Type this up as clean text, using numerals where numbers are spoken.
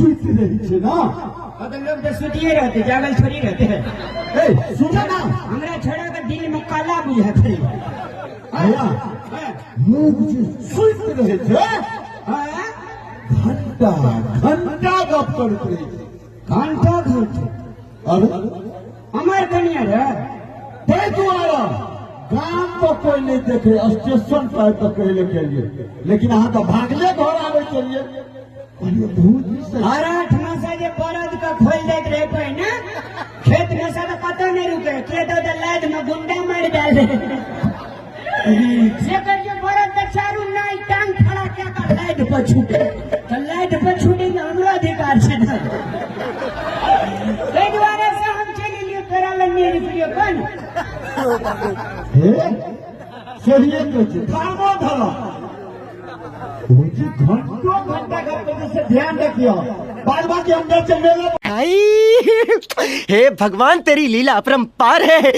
सुति रहै छै ने। हाँ तो लोग तो सुतिए रहते, जागल थोड़ी रहते हैं। ए सुन ना, हमरा छोड़ा के दिल में काला बुझात रही। भैया लोग जे सुति रहै छै हाँ? घंटा घंटा गप करैत रहै छै। घंटा घंटा? अरे हमर कनिया रे। ताहि दुआरे गाम पर कोई नहीं देखे, स्टेशन पर आबि कऽ कहै लए केलिए, लेकिन अहाँ तऽ भागले घर आबै छलियै। कहलियै भौजी से हर 8 मासा जे बरद के खोल दैत रहे पहिने खेत में से तऽ कतौ नहि रुके, के दऽ दे लाद में गुंडा मारि डाले से कहियो बरद के चारू नाई टांग खड़ा कए कऽ लाद पर छूटे, तऽ लाद पर छूटे के हमरो अधिकार छै ने। ताहि दुआरे से हम चलि एलियै तोरा लग, नहि रुकलियै कोन। हे सहिए कहै छै, धर्मो धर्म भौजी घंटो घंटा गप करै छै, से ध्यान रखियो। बाद बाकी हम जाइ छियै मेला। आई हे भगवान, तेरी लीला अपरंपार है।